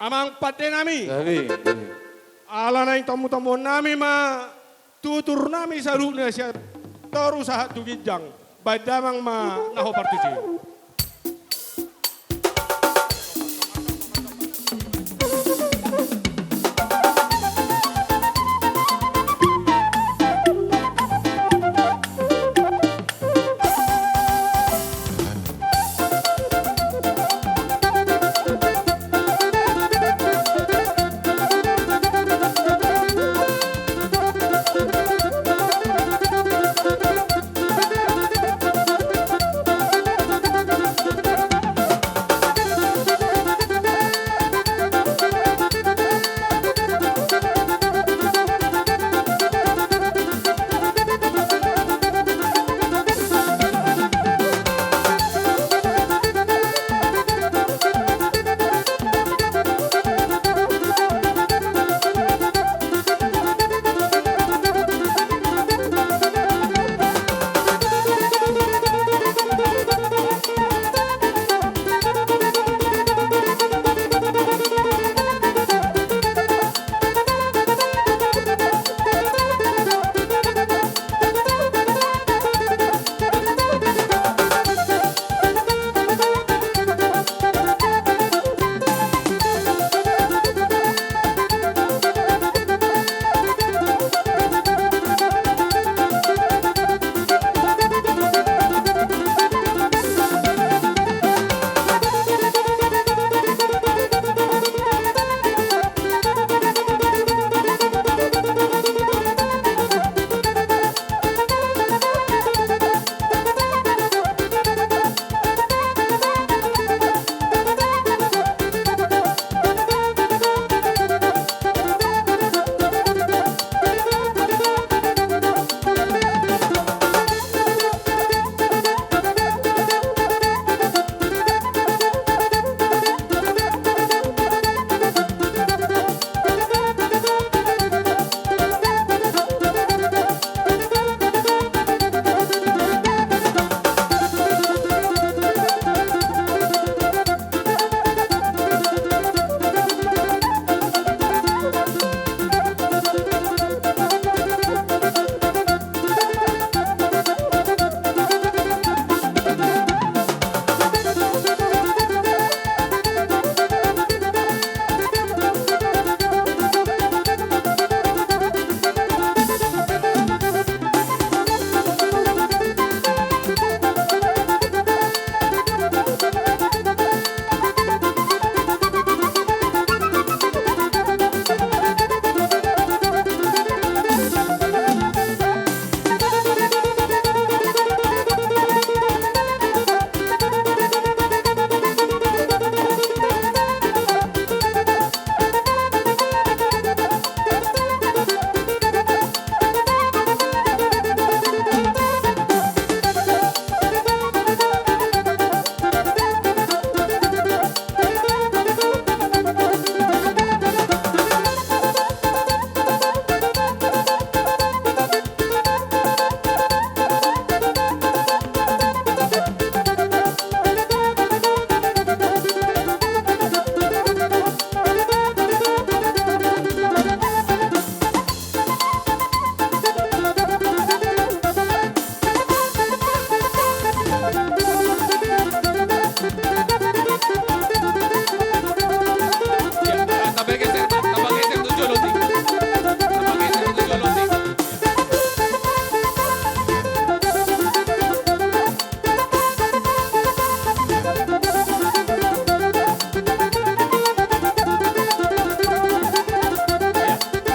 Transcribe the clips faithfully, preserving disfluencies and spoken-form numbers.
Amang pande nami. Nami. Ala naeng tombu-tombuon nami ma tutur nami saluhutna sian toru sahat tu ginjang. Baen damang ma na hombar tusi.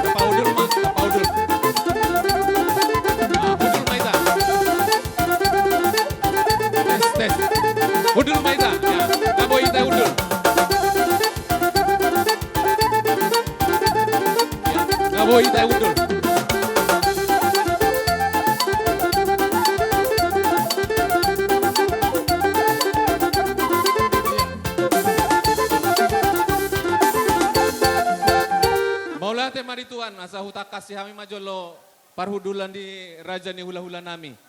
Tapaudul ma, tapaudul. Ah, udul ma hita. Tes, tes. Udul ma hita. Ya, nga boi hita udul. Ya, nga boi hita udul. Mauliate ma di Tuhan, asa hutangkasi hami ma jolo parhundulan di raja ni hulahula nami.